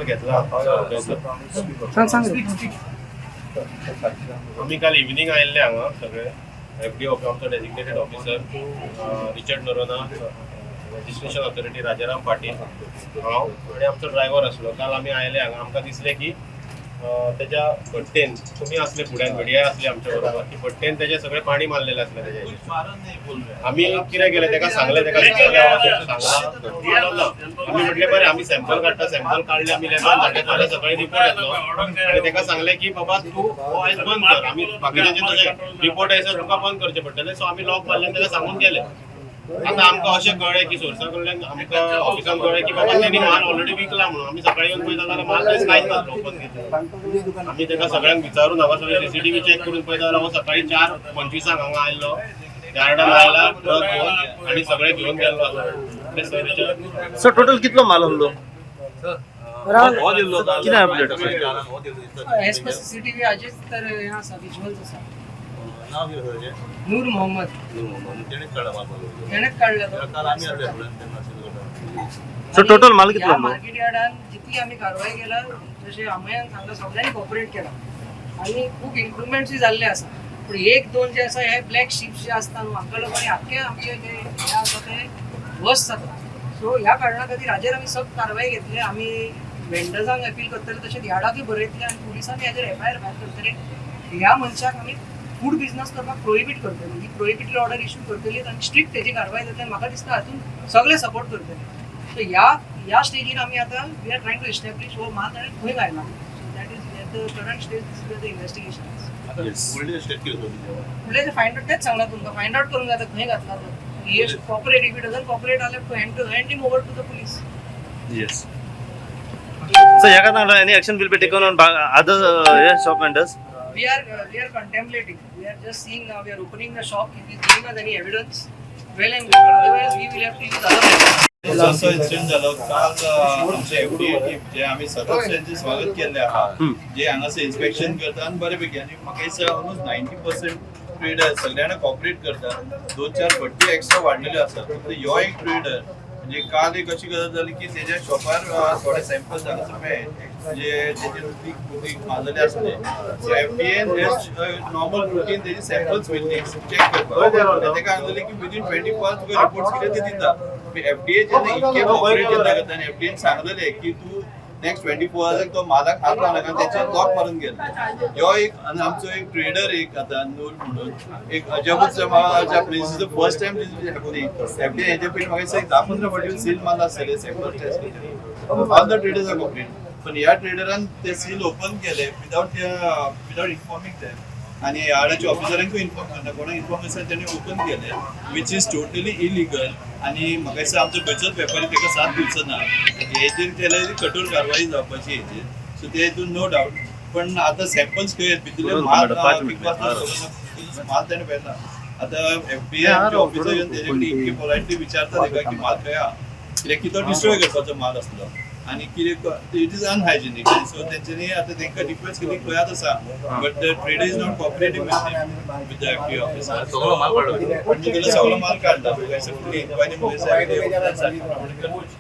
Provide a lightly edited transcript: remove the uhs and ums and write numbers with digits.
Sample घेतला. सांग सांग. आमी काल इव्हिनींग आयिल्ले हांगा सगळे एफडीए आमचो designated officer Richard Noronha, registration authority Rajaram Patil, हांव आनी आमचो ड्रायव्हर आसलो. काल आमी आयले हांगा, आमकां दिसलें की तेज्या भट्टेन तुमी आसले फुड्यान, मिडिया आसली आमच्या बरोबर, की भट्टेन तेजें सगळें पाणी मारलेलें आसलें तेज्या हेजेर. आमी कितें केलें, तेका सांगलें, तेका सांगलां ना. आमी म्हटलें बरें, आमी सॅम्पल काडटा. सॅम्पल काडले आमी, लॅबान धाडले. फाल्यां सकाळी रिपोर्ट येतलो आनी तेका सांगलें की बाबा, तूं हो आयज बंद कर, आमी बाकीच्यांचे तशें रिपोर्ट येयसर तुका बंद करचें पडटलें. सो आमी लॉक मारलें आनी तेका सांगून गेले. आतां आमकां अशें कळ्ळें की सोर्सा कडल्यान आमकां ऑफिसान कळ्ळें की बाबा, तेणी माल ऑलरेडी विकला म्हणून. आमी सकाळी येवन पळयता जाल्यार माल थंय कांयच नासलो. ओपन केलें आमी तेका सगळ्यांक विचारून, हांगा सगळें सीसीटीव्ही चॅक करून पळयता जाल्यार हो सकाळी 4:25 हांगा आयल्लो, गार्डन आयला ट्रक घेवन आनी सगळें घेवन गेल्लो आसा. सर. सर, टोटल कितलो माल आहलो? कितें अपडेट आसा? एज पर सीसीटीव्ही हाजेच तर हें आसा, विज्युअल्स आसा. नूर मोहम्मद. तेणेच काडला तो. सर, टोटल माल कितलो ह्या आहलो? मार्केट यार्डान जितली आमी कारवाय केला, जशें अमयान सांगला, सगळ्यांनी कॉपरेट केला आनी खूब इम्प्रुवमेंट्सूय जाल्ले आसा. पूण एक दोन जे आसा, हे ब्लॅक शिप्स जे आसता न्हू, हांकां लोकांनी आख्खे आमचे जे हे आसा ते वर्स जाता. सो ह्या कारणा खातीर हाजेर आमी सक्त कारवाय घेतले. आमी वेंडर्सांक अपील करतले, तशेंच यार्डाकूय बरयतले आनी पुलिसांनी हाजेर एफआयआर फायल करतले. ह्या मनशाक आमी फूड बिझनस करपाक प्रोहिबीट करतले. ही प्रोहिबिटरी ऑर्डर इश्यू करतली आनी स्ट्रिक्ट तेजी कारवाय जातली आनी म्हाका दिसता हातून सगळे सपोर्ट करतले. सो ह्या ह्या स्टेजीर आमी आतां we are trying to establish हो माल ताणें खंय घायला. So that is at the current stage, this the investigation. फुडलें ते फायंड आउट, तेच सांगला तुमकां, फायंड आउट करूंक जाय आतां खंय घातला तो. He has cooperate. If he doesn't cooperate, I have to hand him over to the police. Yes sir, ह्या खातीर any action will be taken on other hey shop vendors? We are contemplating. We are just seeing now. We are opening the shop. If he's giving us any evidence, well and good. Otherwise, we will have to use other methods. असो incident जालो काल. आमचे FDA team जे आमी सतत तेंचे स्वागत केल्ले आहा, जे हांगासर इन्स्पेक्शन करता आनी बरे पैकी, आनी म्हाका दिसता ऑलमोस्ट 90% ट्रेडर सगळ्यांना कॉपरेट करता. दोन चार भट्टी एक्स्ट्रा वाडलेल्यो आसा. फक्त ह्यो एक ट्रेडर, म्हणजे काल एक अशी गजाल जाली की तेज्या शॉपार थोडे सॅम्पल्स हांगासर मेळ्ळे, म्हणजे तेजे उदीक उदीक मारलेले आसले. सो एफडीएन नॉर्मल रुटीन तेजे सॅम्पल्स वयले चॅक करपाक आनी तेका सांगलें की विदीन 24 आवर्स तुका रिपोर्ट्स कितें ते दिता. एफडीए जेन्ना इतके कॉपरेट जेन्ना करता आनी एफडीएन सांगलेलें की तूं नेक्स्ट 24 आवर्साक तो मालाक हात लावनाका आनी तेचेर लॉक मारून गेले. ह्यो एक आनी आमचो एक ट्रेडर एक आतां नूर म्हणून एक अजबच. This is the first time this is happening. FDA हेच्या पयलीं म्हाका दिसता एक 10-15 फावटी सील मारला आसतले sample test. All the traders are cooperate, पण ह्या ट्रेडरान ते सील ओपन केले विदाउट इन्फॉर्मिंग देम आनी यार्डाच्या ऑफिसरांकूय इन्फॉर्म करना, कोणाक इन्फॉर्म आसतना तेणी ओपन केले, which is totally illegal. आनी म्हाका दिसता आमचो खंयचोच वेपारी ताका साथ दिवचो ना. हेजेर केल्यार कठोर कारवाई जावपाची हेजेर. सो ते हितून नो डावट, पण आतां सॅम्पल्स खंय भितरले माल पांच मिनट. विकपाक माल तेणे व्हेला. आतां एफडीए ऑफिसर येवन तेजे कडेन इतके पोलायटली विचारता तेका की माल खंय आहा, कित्याक की तो डिस्ट्रॉय करपाचो माल आसलो आनी कितें it is unhygienic. सो तेंच्यांनी आतां तेंकां रिक्वेस्ट केली खंय आतां सांग, but the trader is not cooperative with the FDA officer. सगळो माल काडलो. पण तितूंतलो सगळो माल काडला. फुडली इन्क्वायरी.